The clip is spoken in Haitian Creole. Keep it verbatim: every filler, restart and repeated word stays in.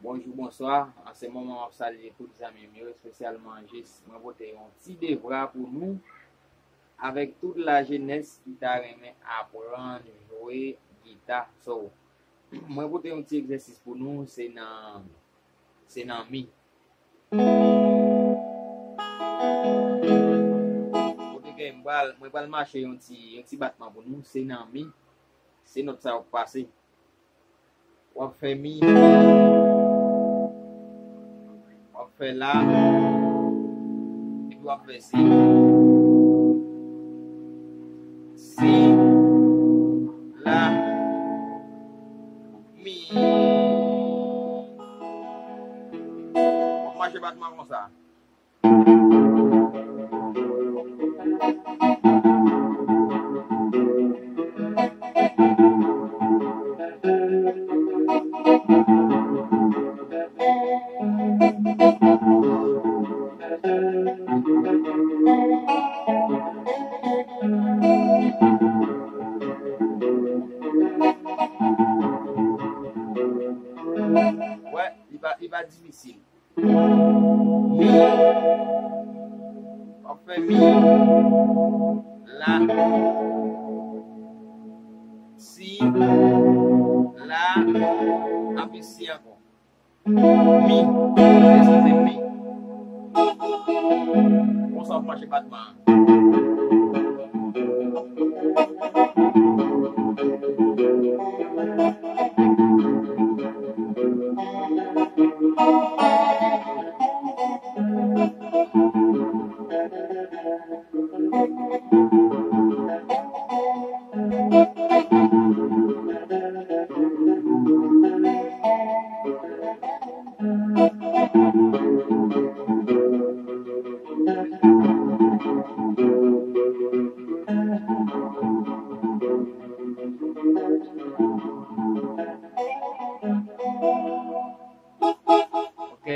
Bonjou, bonswa. An se moman, m ap salye tout zanmi m yo, espesyalman Jis. Mwen pote yon ti devwa pou nou, avèk tout lajenès ki ta renmen aprann jwe gita. So, mwen pote yon ti egzèsis pou nou, se nan, se nan mi. Kote gen, mwen pral, mwen pral mache yon ti, yon ti batman pou nou, se nan mi. Se nòt sa yo k pase. W ap fè mi, w ap fè la, epi w ap fè si. Si, la, mi. W ap mache batman konsa. Wè, li pa, li pa difisil. Mi. W ap fè mi. La. Si. La. Epi si ankò. Mi. Eskize m, mi. Konsa w ap mache batman an. Ok.